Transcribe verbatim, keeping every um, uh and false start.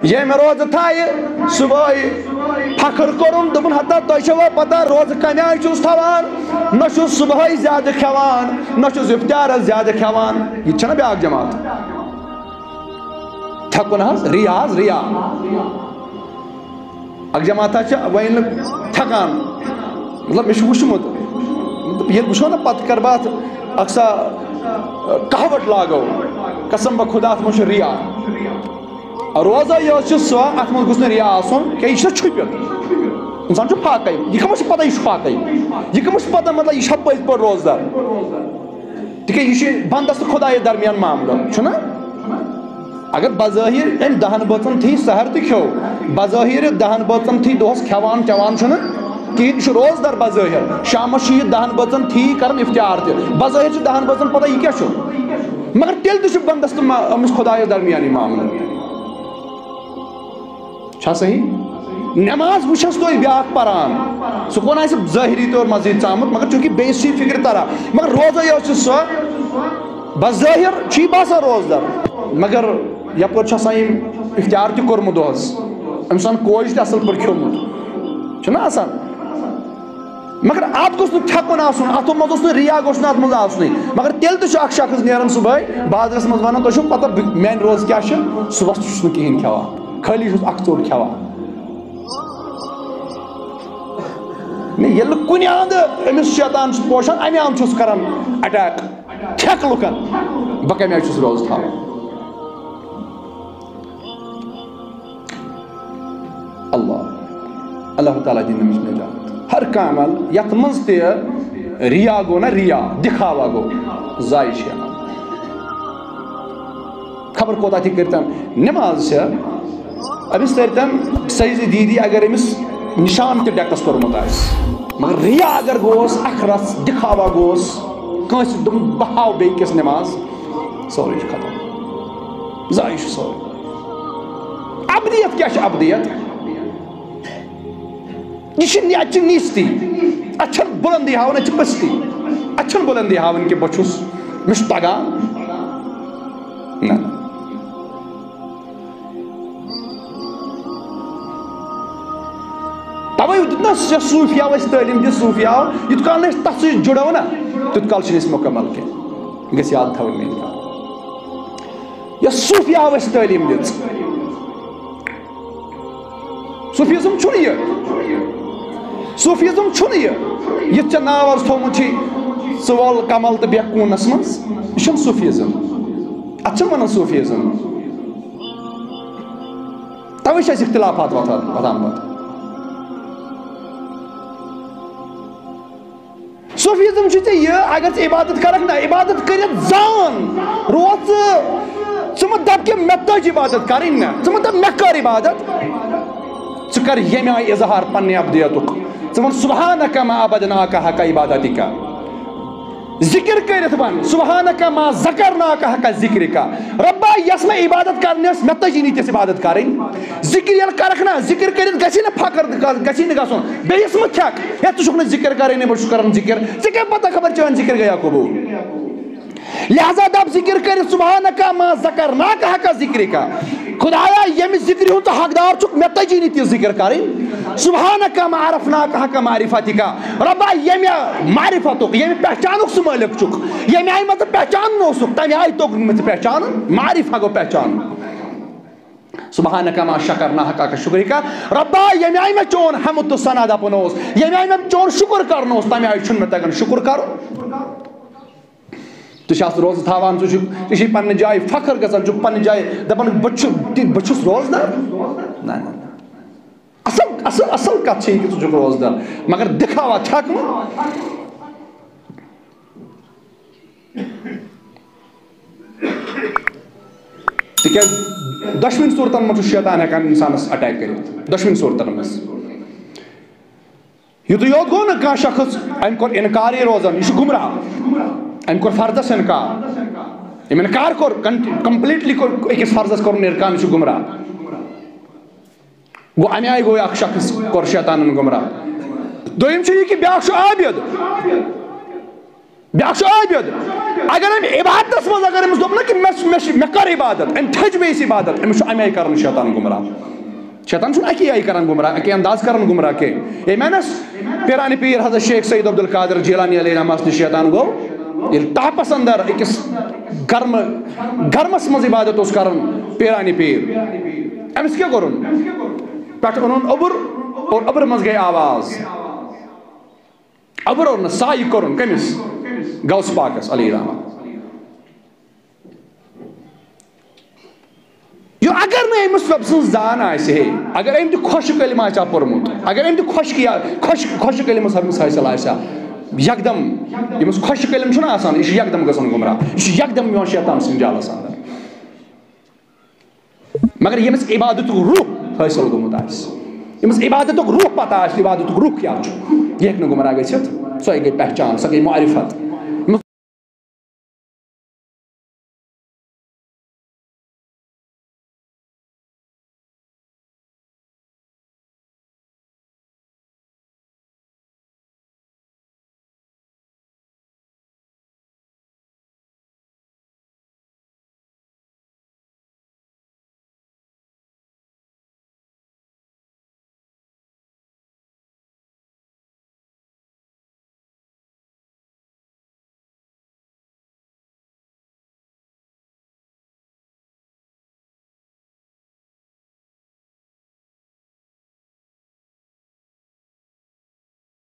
ییٚمۍ روزٕ تھایہِ صُبحٲے فخر کوٚرُن، دوٚپُن، ہتا تۄہہِ چھوا پتہ روزٕ کمہِ آیہِ چھُس تھاوان؟ نہ چھُس صُبحٲے زیادٕ کھٮ۪وان، نہ چھُس افطارس زیادٕ کھٮ۪وان۔ یہِ تہِ چھَنہ بیٛاکھ جماعت؟ تھٮ۪کُن حظ، ریا حظ، ریا۔ اکھ جماعت حظ چھِ وۄنۍ نہٕ تھٮ۪کان، مطلب، مےٚ چھُ وٕچھمُت، مطلب، ییٚلہِ وٕچھو نہ، پتہٕ کرٕ بہٕ اتھ اکھ سا کہوٹ لاگو، قسم بہ خدا، اتھ منٛز چھُ ریا۔ روزہ یۄس چھِ سۄ، اتھ منٛز گوٚژھ نہٕ ریا آسُن کینٛہہ، یہِ چھُ فاقے۔ انسان چھُ فاقے، یہِ کَمَس چھِ پتہ یہِ چھُ فاقے؟ یہِ کَمَس چھِ پتہ، مطلب، یہِ چھا پٔزۍ پٲٹھۍ روزدار؟ تِکیٛازِ یہِ چھُ بندس تہٕ خۄدایس درمیان معاملہٕ، چھُنہ؟ اگر بظٲہر أمۍ دَہَن بٲژن تھی سحر تہِ کھیوٚو، بظٲہر دَہَن بٲژن تھی دۄہس کھٮ۪وان چٮ۪وان چھُنہٕ کِہیٖنۍ، یہِ چھُ روزدار بظٲہر، شامس چھُ یہِ دَہَن بٲژن تھی کران افطار تہِ، بظٲہر چھُ دَہَن بٲژن پتہ یہِ کیٛاہ چھُ، مگر تیٚلہِ تہِ چھُ بندس تہٕ ما-، أمِس خۄدایس درمیان یہِ معاملہٕ۔ چھا صحیح؟ نماز وٕچھس تُہۍ بیٛاکھ پران، سُہ کون آسہِ ظٲہری طور مزید ژامُت، مگر چونکہ بیٚیِس چھِ فکر تران، مگر روزے یوت چھِ سۄ بظٲہر چھُ یہِ باسان روزدار، مگر یپٲرۍ چھُ آسان أمۍ افطار تہِ کوٚرمُت دۄہس، أمۍ سُنٛد کوج تہِ اصل پٲٹھۍ کھیوٚمُت، چھُنہ آسان؟ مگر اتھ گوٚژھ نہٕ تھٮ۪کُن آسُن، اتھ منٛز اوس نہٕ ریا، گوٚژھ نہٕ اتھ منٛز آسنُے۔ مگر تیٚلہِ تہِ چھُ اکھ شخص نیران صبحٲے بازرس منٛز ونان، تۄہہِ چھُو پتہ بہٕ، میانہِ روزٕ کیٛاہ چھِ؟ صبحس تہِ چھُس نہٕ کِہیٖنۍ کھٮ۪وان، خٲلی چھُس اکھ ژوٚٹ کھٮ۪وان۔ نہ، ییٚلہِ نہٕ کُنہِ اندٕ أمِس شیطان چھُ پوشان، امہِ اندٕ چھُس کران اٹیک، تھٮ۪کھ لُکن، بہٕ کمہِ آیہِ چھُس روزٕ تھاوان؟ اللہ، اللہ تعالیٰ دِنۍ أمِس نجات۔ ہر کانٛہہ عمل یَتھ منٛز تہِ ریا گوٚو نہ، ریا، دِکھاوا گوٚو، ضایع چھُ عمل۔ خبر کوتاہ تہِ کٔرۍتن نماز چھےٚ، أمِس تٔرۍتن سجدٕ دیٖدی اگر أمِس نشان تہِ ڈٮ۪کس کوٚرمُت آسہِ، مگر ریا اگر گوس، اکھ رژھ دِکھاوا گوس، کٲنٛسہِ دوٚپُن بہٕ ہاوٕ بیٚیہِ کِس نماز، سورُے چھُ ختم، ضایع چھُ سورُے۔ ابدیت کیٛاہ چھِ ابدیت؟ یہِ چھِ نہٕ، اَتہِ چھِ نیستی، اَتہِ چھَنہٕ بُلندی ہاوٕنۍ، اَتہِ چھِ پٔستی، اَتہِ چھَنہٕ بُلندی ہاوٕنۍ کہِ بہٕ چھُس، مےٚ چھُ تَگان۔ نہ، نہ۔ تَوَے دیُت نہ یۄس صوٗفیاو اَسہِ تعلیٖم دِژ، صوٗفیاو، یُتھ کال نہٕ أسۍ تَتھ سۭتۍ جُڑو نہ، تیُتھ کال چھِنہٕ أسۍ مُکمل کینٛہہ۔ گژھِ یاد تھاوٕنۍ میٛٲنۍ کَتھ۔ یۄس صوٗفیاو اَسہِ تعلیٖم دِژ، صوفیزم چھُنہٕ یہِ۔ صوفیزم چھُنہٕ یہِ۔ یُتھ ژےٚ ناو آز تھوٚومُت چھُے، ژٕ وَل کمل تہٕ بیٚہہ کوٗنس منٛز۔ یہِ چھُنہٕ صوفیزم۔ اتھ چھِنہٕ ونان صوفیزم۔ توے چھِ اَسہِ اختلافات وۄتھان، وۄتھان پتہٕ۔ صوفیزم چھُ ژےٚ یہِ، اگر ژٕ عبادت کرکھ نہ، عبادت کٔرِتھ زان، روز ژٕ، ژٕ مہٕ دپ کہِ مےٚ تٔج عبادت کرٕنۍ نہ، ژٕ مہٕ دپ مےٚ کٔر عبادت، ژٕ کر ییٚمہِ آیہِ اظہار پننہِ ابدیتُک۔ ژٕ وَن سبحانک ما عبدناک حق عبادتک۔ ذکر کٔرِتھ وَن سبحانک ما ذکرناک حق ذکرک۔ ربا، یۄس مےٚ عبادت کرنی ٲس، مےٚ تٔجی نہٕ تِژھ عبادت کرٕنۍ۔ ذکر ییٚلہِ کرکھ نہ، ذکر کٔرِتھ گژھی نہٕ فخر، گژھی نہٕ گژھُن۔ بیٚیِس مہٕ تھٮ۪کھ، ہے، ژٕ چھُکھ نہٕ ذکر کرٲنی، بہٕ چھُس کران ذکر۔ ژےٚ کیٛاہ پتہ خبر چٲنۍ ذکر گٔیا قبوٗل؟ لہذا دپ ذکر کٔرِتھ سبحانک ما ذکرناک حق ذکرک۔ خدایا، ییٚمہِ ذکرِ ہُنٛد ژٕ حقدار چھُکھ، مےٚ تٔجی نہٕ تہِ ذکر کرٕنۍ۔ سبحانک ما عرفناک حق معرفتک۔ ربا، ییٚمہِ معرفتُک، ییٚمہِ پہچانُک ژٕ مٲلِک چھُکھ، ییٚمہِ آیہِ مےٚ ژٕ پہچانُن اوسُکھ، تَمہِ آیہِ توٚگ نہٕ مےٚ ژٕ پہچانُن، معرفہ گوٚو پہچانُن۔ سبحانک ما شکرناک حق شکرک۔ ربا، ییٚمہِ آیہِ مےٚ چون حمد تہٕ ثنا دپُن اوس، ییٚمہِ آیہِ مےٚ چون شکر کرُن اوس، تَمہِ آیہِ چھُنہٕ مےٚ تگان شکر کرُن۔ ژٕ چھَس روزٕ تھاوان، ژٕ چھُکھ، ژےٚ چھُے پننہِ جایہِ فخر گژھان، ژٕ چھُکھ پننہِ جایہِ دپان، بہٕ چھُ-، بہٕ چھُس روزدار۔ نہ، نہ، نہ۔ اصل، اصل، اصل کتھ چھِ یہِ کہِ ژٕ چھُکھ روزدار، مگر دکھاوا چھکھ نہٕ۔ تِکیازِ دۄشوٕنی صورتن منٛز چھُ شیطان ہٮ۪کان انسانس اٹیک کٔرِتھ، دۄشوٕنی صورتن منٛز۔ یُتُے یوت گوٚو نہٕ کانٛہہ شخص، أمۍ کوٚر اِنکارٕے روزان، یہِ چھُ گُمراہ۔ أمۍ کوٚر فرضس اِنکار۔ أمۍ اِنکار کوٚر، کن-، کمپلیٹلی کوٚر أکِس فرضس کوٚرُن اِنکار، یہِ چھُ گُمراہ۔ گوٚو، اَمہِ آیہِ گوٚو اکھ شخص، کوٚر شیطانن گُمراہ۔ دوٚیِم چھُ یہِ کہِ بیٛاکھ چھُ عابد۔ بیٛاکھ چھُ عٲبِد۔ اگر أمۍ عبادتس منٛز اگر أمِس دوٚپ نہ کہِ مےٚ چھُ، مےٚ چھُ، مےٚ کٔر عبادت، أمۍ تھٔج بیٚیِس عبادت، أمِس چھُ اَمہِ آیہِ کران شیطان گمراہ۔ شیطان چھُنہٕ اَکی آیہِ کران گمراہ، اَکے انداز کران گمراہ کینٛہہ۔ ییٚمہِ اَنس پیرانہِ پیٖر حضرت شیخ سید عبدالقادر جیلانی علیہ رحمس نِش شیطان گوٚو، ییٚلہِ تاپس اندر أکِس گرمہٕ، گرمس منٛز عبادت اوس کران پیرانہِ پیٖر، أمِس کیٛاہ کوٚرُن؟ پٮ۪ٹھٕ اوٚنُن اوٚبُر اور اوٚبرٕ منٛز گٔے آواز۔ اوٚبُر اوٚن نہٕ، سایہِ کوٚرُن کٔمِس؟ غوث پاکس علیہ رحمہ۔ یہِ اگر نہٕ أمِس رۄب سٕنٛز زان آسہِ ہے، اگر أمۍ تہِ خۄشک علم آسہِ ہا پوٚرمُت، اگر أمۍ تہِ خۄشک یا خۄشک، خۄشک علم حٲصِل آسہِ ہا، یکدم، ییٚمِس خۄشک علم چھُنہ آسان، یہِ چھُ یکدم گژھان گمراہ، یہِ چھُ یکدم یِوان شیطان سٕنٛدِ جالس اندر۔ مگر ییٚمِس عبادتُک روح حٲصِل گوٚمُت آسہِ، ییٚمِس عبادتُک روح پتہ آسہِ، عبادتُک روح کیٛاہ چھُ، یہِ ہیٚکہِ نہٕ گمراہ گٔژھِتھ۔ سۄے گٔے پہچان، سۄ گٔے معرفت۔